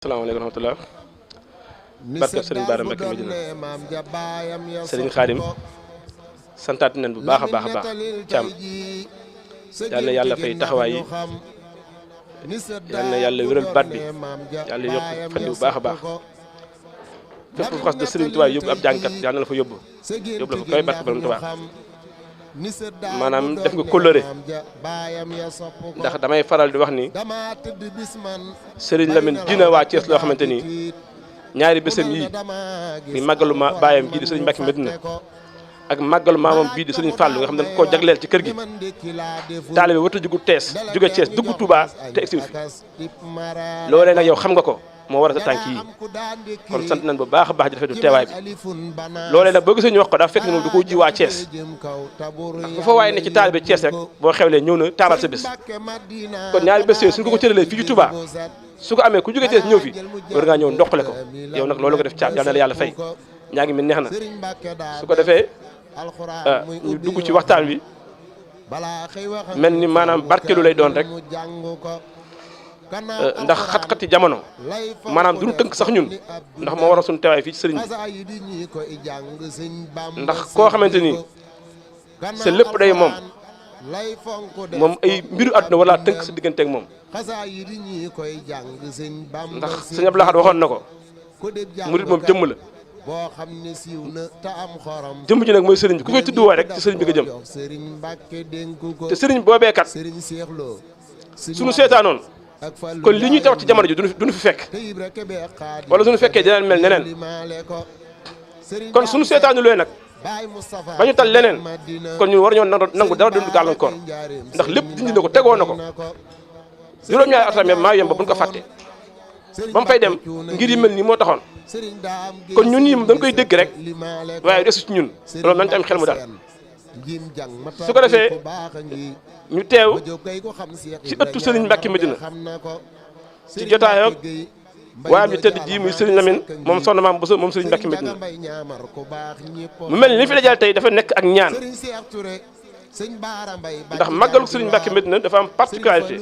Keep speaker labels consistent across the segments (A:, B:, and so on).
A: Assalamualaikum warahmatullah barke Serigne Bara Mbacké Medina Serigne Khadim santaat nañ bu baax a baax Thiam yal na yàlla fay taxawaay yi yal na yàlla wéral baat bi yàlla yokk fan bu baax a baax fépp fu xas de Serigne Touba yóbbu ab jàngkat yal na la fa yóbbu la fa koy barke borom Touba maanaam def nga kóllëre ndax damay faral di wax ni Serigne Lamine dina waa Thiès loo xamante ni ñaari bésam yii ni màggalu ma baayam gii di Serigne Mbacké Medina ak màggalu maamam bii di Serigne Fallou nga xam ne dañ koo jagleel ci kër gi taalibe wata jugu jóge Thiès dugg Touba te egsi fi loolee nag yow xam nga ko moo war a sa tànk yi kon sant nañ bu baax a baax di rafetlu teewaay bi loolee nag boo gisee ñu wax ko dafa fekk ne moom da koo ji waa Thiès ndax fu fa waaye ne ci taalibe Thiès rek boo xewlee ñëw na taaral sa bés kon ñaari bés yooyu suñu ko cëralee fii ci Touba su ko amee ku jóge Thiès ñëw fi war ngaa ñëw ndoxale ko yow nag loolu ko def Thiam yal na la yàlla fay ñaa ngi mi neex na su ko defee ñu dugg ci waxtaan wi mel ni maanaam barkeelu lay doon rek ndax xat-xati jamono maanaam duñu tënk sax ñun ndax moo waral suñu teewaay fii ci sëriñ bi ndax koo xamante ni sa lépp day moom ay mbiru àdduna wala tënk sa digganteeg moom ndax sëñ Abdou Lahad waxoon na ko murit moom jëmm la jëmm ji nag mooy sëriñ bi ku koy tudd woo rek ci sëriñ bi nga jëm te sëriñ boobee kat suñu seetaanoon kon li ñuy taw ci jamono ji duñu fi fekk wala suñu fekkee dinañ mel neneen kon suñu seetaanu looy nag ba ñu tal leneen kon ñun war ñoo nangu dara dundu gàllankoor ndax lépp dindi na ko tegoo na ko juróom-ñaari atam maa yem ba buñ ko fàtte ba mu fay dem ngir yi mel nii moo taxoon kon ñun ñii dañ koy dégg rek waaye desu ci ñun loolu nañ ci am xel mu dal su ko defee ñu teew ci ëttu Serigne Mbacké Medina ci jotaayoo waayam ji tëdd ji muy Serigne Lamine moom soxna maam Bousso moom Serigne Mbacké Medina mu mel ni li fi dajal tey dafa nekk ak ñaan ndax màggalu Serigne Mbacké Medina dafa am particularité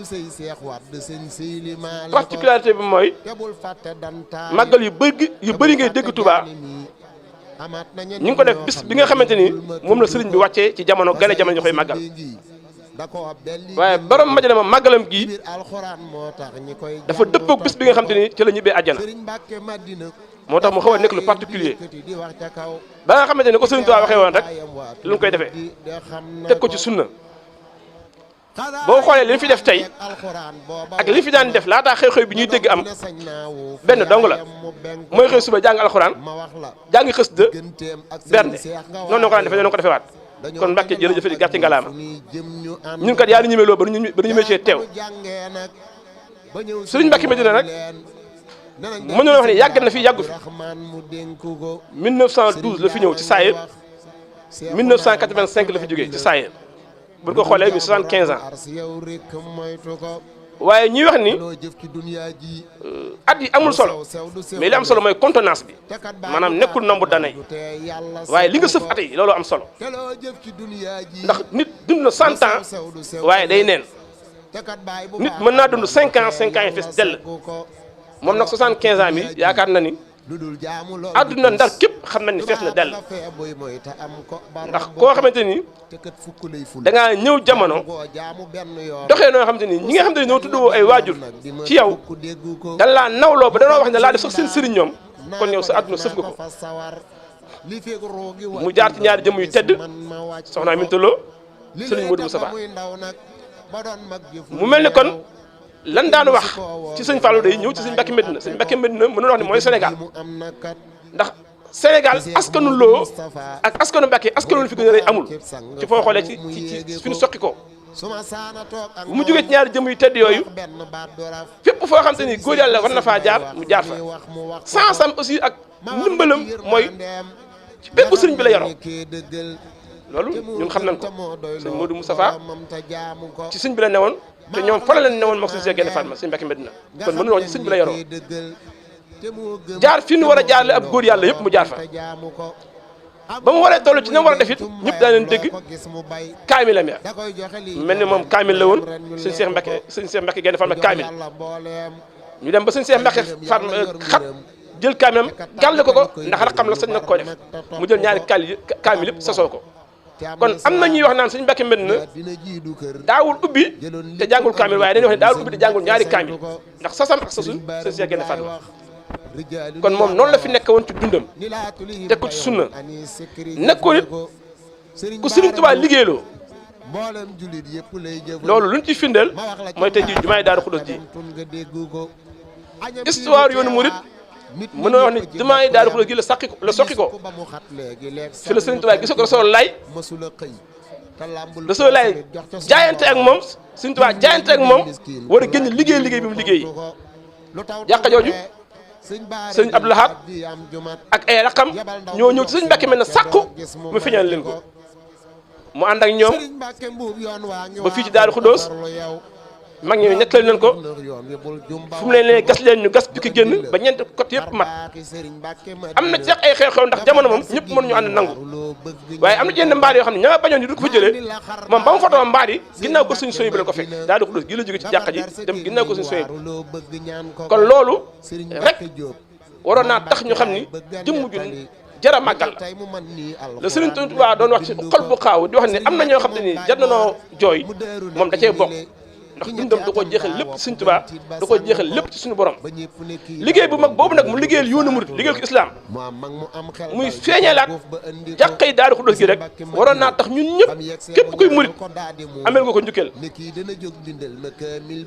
A: bi mooy màggal yu bëri ngay dégg Touba ñu ngi ko def bis bi nga xamante ni moom la Serigne bi wàccee ci jamono gane jamono ñu koy màggal waaye borom Madina moom màggalam gii dafa dëppoog bis bi nga xamante ni ci la ñibbee àjjana moo tax mu xaw a nekk lu particulier ba nga xamante ni ko Serigne Touba waxee woon rek lu ñu koy defee teg ko ci sunna boo xoolee li ñu fi def tey ak li fi daan def laataa xew-xew bi ñuy dégg am benn dong la mooy xëy suba jàng alxuraan jàng xës de bernde noonu la ko daan defee noonu ko defee waat kon Mbacké jërëjëf di gàcce ngalaama ñun kat yaa ni ñemee loo ba ñu ñemee cee teew Serigne Mbacké Medina nag mën na wax ne yàgg na fi yàggu fi 1912 la fi ñëw ci Saayir 1985 la fi jógee ci Saayir bu ko xoolee mi 75 ans waaye ñuy wax ni at yi amul solo mais li am solo mooy contenance bi maanaam nekkul nombre d'années waaye li nga sëf at yi loolu am solo ndax nit dund na 100 ans waaye day neen nit mën naa dund 5 ans yi fees dell moom nag 75 ans mi yaakaar na ni àdduna ndar képp xam na ni fees na dell ndax koo xamante ni dangaa ñëw jamono doxee noo xamante ni ñi nga xamante ni ñoo tuddoo ay waajur ci yow dan laa nawloo ba danoo wax ne laa def sax seen sëriñ ñoom kon yow sa àdduna sëf nga ko mu jaar ci ñaari jëm yu tedd soxna Aminta Lo sëriñ Modou Moustapha mu mel ni kon lan daan wax ci sëñ Fallou day ñëw ci sëñ Mbacké Medina sëñ Mbacké Medina mënoon wax ni mooy Sénégal ndax Sénégal askanu Lo ak askanu Mbacké askanu lu fi gën a rëy amul ci foo xoolee ci fi ñu soqi ko bu mu jógee ci ñaari jëm yu tedd yooyu fépp foo xam te ni góor yàlla war na faa jaar mu jaar fa sansam aussi ak ndimbalam mooy ci bépp sëriñ bi la yoroo loolu ñun xam nañ ko sëñ Modou Moustapha ci sëñ bi la newoon te ñoom fa la leen newoon moom suñu see génn Fatma sëñ Mbacké Medina kon mënu wax ci sëñ bi la yoroo jaar fi ñu war a jaarle ab góor yàlla yëpp mu jaar fa ba mu waree toll ci ñoom war a def it ñëpp daa leen dégg kaamil la meer mel ni moom kaamil la woon sëñ Cheikh Mbacké génn Fatma kaamil ñu dem ba sëñ Cheikh Mbacke far xat jël kaamilam gàll ko ndax raqam la sañ na koo def mu jël ñaari kaamil lépp sasoo ko kon am na ñuy wax naan sëñ Mbacke Madina daawul ubbi te jàngul kaamil waaye dañuy wax ne daawul ubbi te jàngul ñaari kaamil ndax sasam ak sasu sëñ Cheikh Gaïndé Fatma kon moom noonu la fi nekk woon ci dundam teg ko ci sunna nekkoon it ku Sëriñ Tuubaa liggéeyloo loolu luñ ci firndeel mooy tey jii jumaay Daaru Xudoos ji histoire yoonu murit mën na wax ni jumaay Daaru Xudoos gi la soqi ko fi la Sëriñ Tuubaa gis ko Rasulullaay jaayante ak moom Sëriñ Tuubaa jaayante ak moom war a génn liggéey bi mu liggéey jàkka jooju sëñ Abdou Lahad ak ay raqam ñoo ñëw ci sëñ Mbàkke mel na sàkku mu feeñal leen ko mu ànd ak ñoom ba fii ci Daaru Xudoos mag ñi ñettal leen ko fu mu leen gas leen ñu gas jukki génn ba ñeent côté yëpp mat am na ci ay xew-xew ndax jamono moom ñëpp mënuñu ànd nangu waaye am na yenn mbaar yoo xam ne ña nga bañoon ñu du ko fa jëlee moom ba mu fotoo mbaar yi ginnaaw ko suñu soñ bi leen ko fekk Daaru Xudoos gi la jóge ci jàkka ji dem ginnaaw ko suñu soñ bi kon loolu rek waroon naa tax ñu xam ni jëmm ju jara màggal la Sëriñ Tuubaa doon wax ci xol bu xaaw di wax ne am na ñoo xam te ni jar nanoo jooy moom da cee bokk ndax dundam da koo jeexal lépp ci Sëriñ Tuubaa da koo jeexal lépp ci suñu borom liggéey bu mag boobu nag mu liggéeyal yoonu murit liggéeyal ko islam muy feeñalaat jàqay Daaru Xudoos gi rek waroon naa tax ñun ñëpp képp kuy murit amel nga ko njukkeel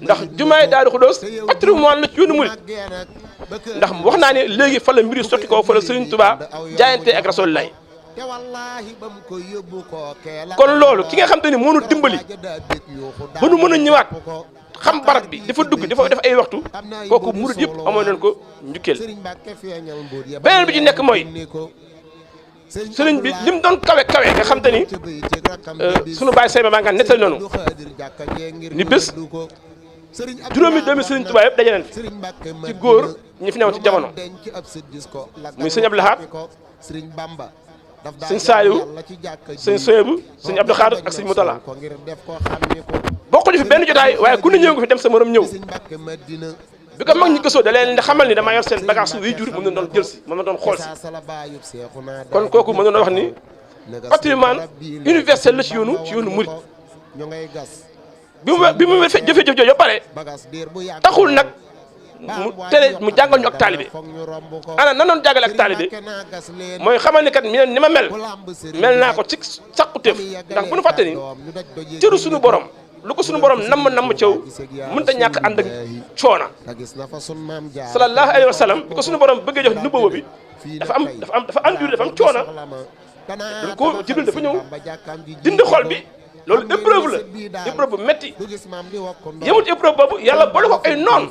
A: ndax jumaay Daaru Xudoos patrimoine la ci yoonu murit ndax wax naa ne léegi fa la mbiri sotti ko fa la Sëriñ Tuubaa jaayante ak Rasulullaay kon loolu ki nga xam te ni moo nu dimbali ba nu mën a ñëwaat xam barab bi dafa dugg dafa def ay waxtu kooku murit yëpp amoon nañ ko njukkeel beneen bi ci nekk mooy sëriñ bi lim doon kawe nga xam te ni sunu baay say maa nga nettali noonu ni bés juróomi doomi Sëriñ Tuubaa yëpp daje nañ fi ci góor ñi fi newoon ci jamono muy sëñ Abdou Lahad sëñ Saaliwu sëñ Soyebu sëñ Abdou Khadre ak sëñ Moutala bokkuñu fi benn jotaay waaye ku ne ñëw nga fi dem sa morom ñëw bi ko mag ñi gëstoo da leen di xamal ni damaa yor seen bagage su wiy jur moom la doon jël si moom la doon xool si kon kooku mën na wax ni patrimoine universel la ci yoonu murit bi mu jëfe jooju ba pare taxul nag mu tere mu jàngal ñu ak taalibe ana nan noon jàngale ak taalibe mooy xamal ni kat ni ma mel naa ko ci sàquteef ndax bu nu fàtte ni cëru suñu borom lu ko suñu borom namm caw mënut a ñàkk ànd ak coona sallallahu alayhi wa sallam bi ko suñu borom bëggee jox nubuwa bi dafa am coona dañ ko Jibril dafa ñëw dindi xol bi loolu épreuve la épreuve bu metti yemut épreuve boobu yàlla boole ko ay noon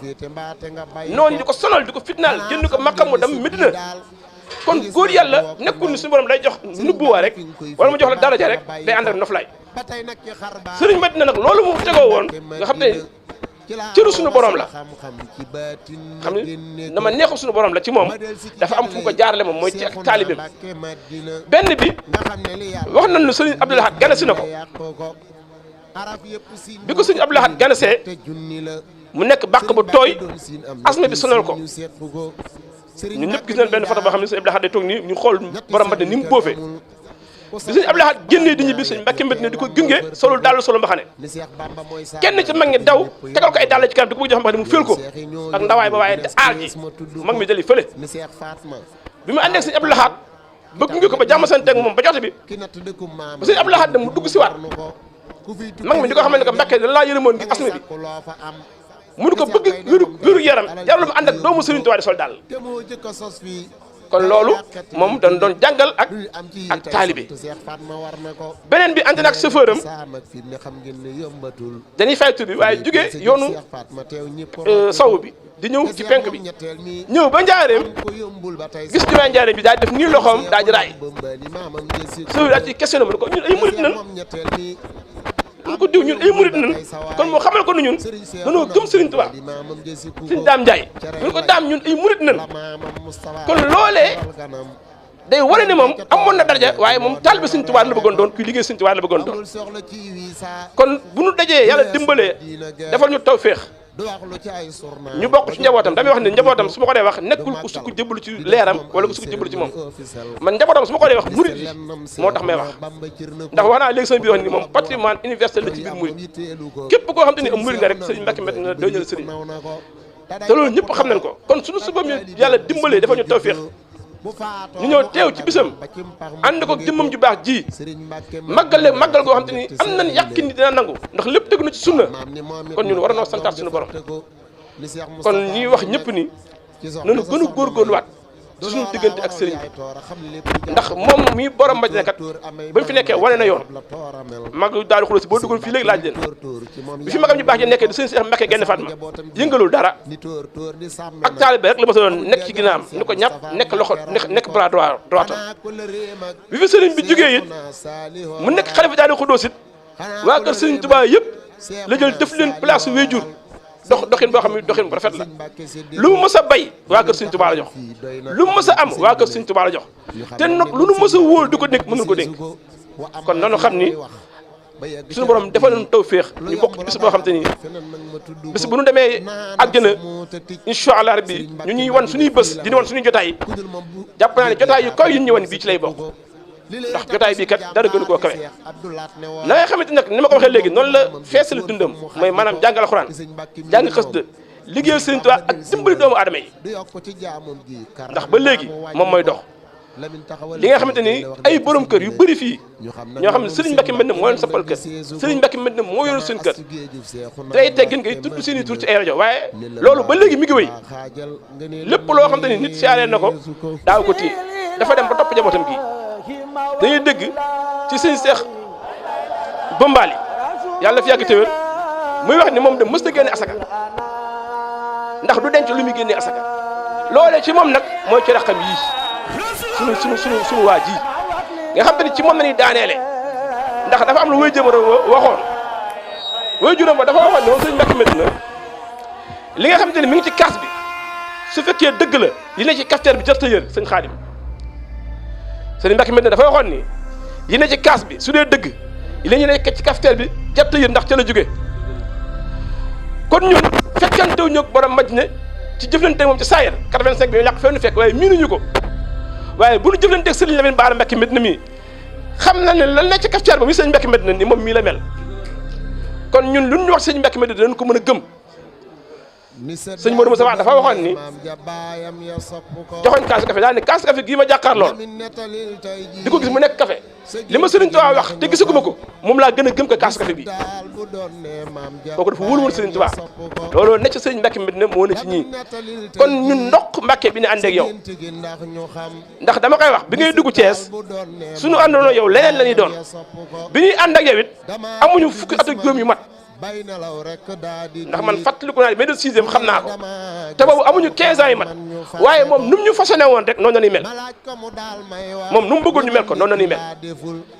A: yi di ko sonal di ko fitnaal jënd ko Makka mu dem Medina kon góor yàlla nekkul ni suñu borom day jox nubbuwaa rek wala mu jox la daraja rek day ànd ak noflaay sëriñ Madina nag loolu mu tegoo woon nga xam ne cëru suñu borom la xam ne dama neexul suñu borom la ci moom dafa am fu mu ko jaarale moom mooy ci ak taalibeem benn bi wax nañ ne sëriñ Abdou Lahad ganasi na ko bi ko sëriñ Abdou Lahad ganasee mu nekk bàq bu tooy asma bi sonal ko ñun ñëpp gis nañ benn photo boo xam ne sëriñ Abdou Lahad day toog nii ñu xool borom Madina ni mu boofee bi sëriñ Abdou Lahad génnee di ñibbi sëriñ Mbàkke Madina di ko gunge solul dàll solo mbaxane kenn ci mag ñi daw tegal ko ay dàll ci kanam di ko bëgg jox mbaxane mu fél ko ak ndawaay ba waaye aar ji mag mi jëli fële bi mu àndee ak sëriñ Abdou Lahad ba gunge ko ba jàmm santeeg moom ba jote bi ba sëriñ Abdou Lahad dem mu dugg si waat mag mi di ko xamal ne ko Mbàkke da laa yërëmoon ngir asma bi mu di ko bëgg wéru yaram jarul mu ànd ak doomu Sëriñ Tuubaa di sol daal kon loolu moom dañ doon jàngal ak taalibe beneen bi ànd na ak chauffeur am dañuy fay tur bi waaye jugee yoonu sow bi di ñëw ci penk bi ñëw ba njaareem gis jumaa njaareem bi daal di def nii loxoom daal di raay chauffeur daal ci questionné mu ne ko ñun ay murit nan ñu ko diw ñun ay murit nan kon moo xamal ko nu ñun dañoo gëm Sëriñ Tuubaa Sëriñ Daam Njaay ñu ko daam ñun ay murit nan kon loolee day wane ne moom amoon na daraja waaye moom taalibe Sëriñ Tuubaa la bëggoon doon kuy liggéey Sëriñ Tuubaa la bëggoon doon kon bu nu dajee yàlla dimbalee defal ñu tawféex ñu bokk ci njabootam damay wax ne njabootam su ma ko dee wax nekkul ku sukk jëbbalu ci leeram wala ku sukk jëbbalu ci moom man njabootam su ma ko dee wax murid yi moo tax may wax ndax wax naa léegi sama biir wax ni moom patrimoine universel la ci biir murid képp koo xam te ni am murid nga rek sëriñ Mbacke Madina doy na sëriñ te loolu ñëpp xam nañ ko kon suñu suba mi yàlla dimbalee dafa ñu tawfeex ñu ñëw teew ci bisam ànd ko jëmmam ju baax ji màggal goo xam te ni am nañ yàqin ni dina nangu ndax lépp tegu na ci sunna kon ñun war a noo santaat suñu borom kon ñuy wax ñëpp ni nañu gën a góorgóorluwaat ci suñu diggante ak sëriñ bi ndax moom mii borom Madina kat ba mu fi nekkee wane na yoon mag daal xulóo si boo duggoon fii léegi laaj leen bi fi magam ñu baax ji nekkee di sëriñ Seex Mbàkke Gaynde Fatma yëngalul dara ak taalibe rek la ma sa doon nekk ci ginnaawam ni ko ñàpp nekk loxo nekk bras droitam bi fi sëriñ bi jógee it mu nekk xalifa daal xulóo sit waa kër sëriñ Tuubaa yëpp la jël def leen place su wéjur doxin boo xam ne doxin bu rafet la lu mu mës a bay waa kër Sëriñ Tuubaa la jox lu mu mës a am waa kër Sëriñ Tuubaa la jox te nag lu nu mës a wóol di ko dénk mënul ko dénk kon nanu xam ni suñu borom defal nañu tawféex ñu bokk ci bis boo xam te ni bis bu nu demee àjjana incha allah rabbi ñu ñuy wan suñuy bés di wan suñuy jotaay jàpp naa ne jotaay yu kaw yi ñu wan bii ci lay bokk ndax jotaay bii kat dara gënu koo kawe la nga xamante nag ni ma ko waxee léegi noonu la feesal dundam mooy maanaam jàngal alxuraan jàng xasida liggéeyal Sëriñ Tuubaa ak dimbali doomu aadama yi ndax ba léegi moom mooy dox li nga xamante ni ay borom kër yu bëri fii ñoo xam ne Sëriñ Mbacke Madina moo leen sappal kër Sëriñ Mbacke Madina moo yoroon seen kër tey teggin ngay tudd seen i tur ci ay rajo waaye loolu ba léegi mi ngi wéy lépp loo xamante ni nit siyaaree na ko daaw ko téye dafa dem ba topp jabootam gi dañuy dégg ci sëñ Seex Bambaali yàlla fi yàgg te wér muy wax ni moom de mës na génne asaka ndax du denc lu muy génnee asaka loolee ci moom nag mooy ci raqam yii sunu waa ji nga xam te ni ci moom la ñuy daaneele ndax dafa am lu way jëmara waxoon way juróom ba dafa waxoon ne moom sëñ Mbacke Madina li nga xam te ni mi ngi ci kaas bi su fekkee dëgg la li ne ci cafetière bi jërta yër sëñ Xaadim sëñ Mbacke Madina dafa waxoon ni yi ne ci kaas bi su dee dëgg yi la ñu nekk ci cafetière bi jërta yër ndax ca la jóge kon ñun fekkantew ñëw borom Madina ci jëflante moom ci saayir 85 bi ñu yàq fenn fekk waaye miinuñu ko waaye bu ñu jëflanteeg sëriñ Lamine Bara Mbacke Madina mii xam na ne lan ne ci cafetière ba muy sëñ Mbacke Madina ni moom mii la mel kon ñun lu ñu wax sëñ Mbacke Madina dañ ko mën a gëm sëñ Modou Moussa dafa waxoon ni joxoñ kaasu café daal ni kaasu café gii ma jàkkaar lool di ko gis mu nekk café li ma sëriñ Tuubaa wax te gisaguma ko moom laa gën a gëm ko kaasu café bi kooku dafa wóolu woon sëriñ Tuubaa looloo ne ci sëriñ Mbacke Madina moo ne ci ñii kon ñun ndox Mbacke bi ne ànd ak yow ndax dama koy wax bi ngay dugg Thiès suñu àndoonoo yow leneen la ñuy doon bi ñuy ànd ak yow it amuñu fukki at ak juróom yu mat ndax man fàttaliku naa mais de sixième xam naa ko te boobu amuñu 15 ans yi mat waaye moom nu mu ñu façonné woon rek noonu la ñuy mel moom nu mu bëggoon ñu mel ko noonu la ñuy mel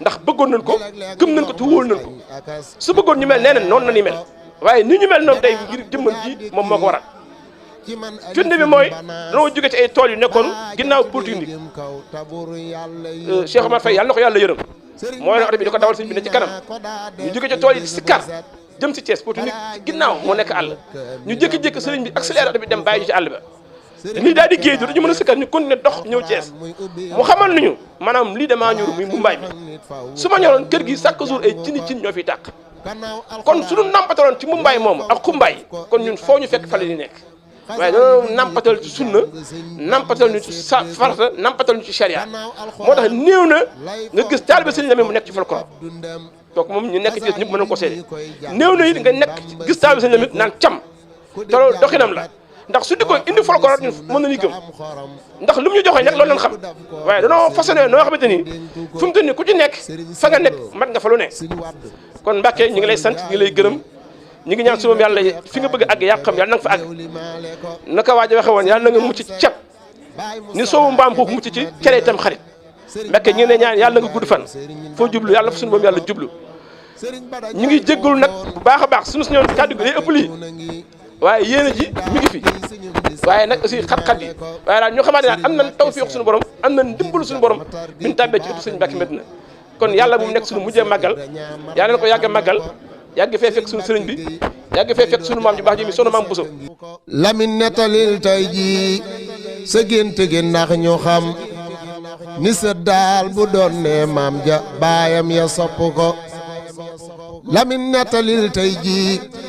A: ndax bëggoon nañ ko gëm nañ ko te wóol nañ ko su bëggoon ñu mel nee na noonu la ñuy mel waaye ni ñu mel noonu tey ngir jëmmal ji moom moo ko waral firnde bi mooy dañoo jóge ci ay tool yu nekkoon ginnaaw Polytechnique Cheikh Omar Faye yàlla na ko yàlla yërëm moo leen oto bi di ko dawal sëñ bi ne ci kanam ñu jóge ci tool yi di sikkar jëm si Thiès Polytechnique ci ginnaaw moo nekk àll ñu jékki-jékki sëriñ bi accéléré oto bi dem bàyyi ci àll ba nii daal di géej du dañu mën a sikkar ñu continuer dox ñëw Thiès mu xamal nañu maanaam lii damaa ñor muy mumbaay mi su ma ñoroon kër gi chaque jour ay cin ñoo fiy tàq kon suñu nampataloon ci mumbaay moomu ak xumbaay kon ñun foo ñu fekk fale ni nekk waaye dañoo nampatal ci sunna nampatal ñu ci sa farata nampatal ñu ci charia moo tax néew na nga gis taalibe sëriñ Lamine mu nekk ci folklore kooku moom ñu nekk ci ñëpp mën na ko seede néew na it nga nekk gis taalibe sëriñ Lamine naan cam te loolu doxinam la ndax su di ko indi folklore ñun mën nañu gëm ndax lu mu ñu joxee rek loolu lañ xam waaye danoo façonné noo xamante ni fu mu toll nii ku ci nekk fa nga nekk mat nga fa lu ne kon Mbacke ñu ngi lay sant ñu ngi lay gërëm ñu ngi ñaan suba yàlla fi nga bëgg a àgg yaa xam yàlla na nga fa àgg naka waa ji waxe woon yàlla na nga mucc ci cet ni soowu mbaam foofu mucc ci cere itam xarit Mbacke ñu ngi ne ñaan yàlla nga gudd fan foo jublu yàlla fa suñu boom yàlla jublu ñu ngi jéggalu nag bu baax a baax suñu ñoon kàddu gi day ëpp lii waaye yéene ji mi ngi fi waaye nag aussi xat-xat yi waaye daal ñoo xamante ne am nañ tawfiix suñu borom am nañ ndimbalu suñu borom bi ñu tàbbee ci ëttu sëñ Mbacke Madina kon yàlla bu mu nekk suñu mujjee màggal yàlla na ko yàgg a màggal yàgg fee fekk suñu sëriñ bi yàgg fee fekk sunu maam ju baax ji mi soxna maam Bousso.
B: Lamin nettalil tey jii sa gént gi ndax ñu xam ni sa daal bu doon ne maam ja baayam ya sopp ko Lamin nettalil tey jii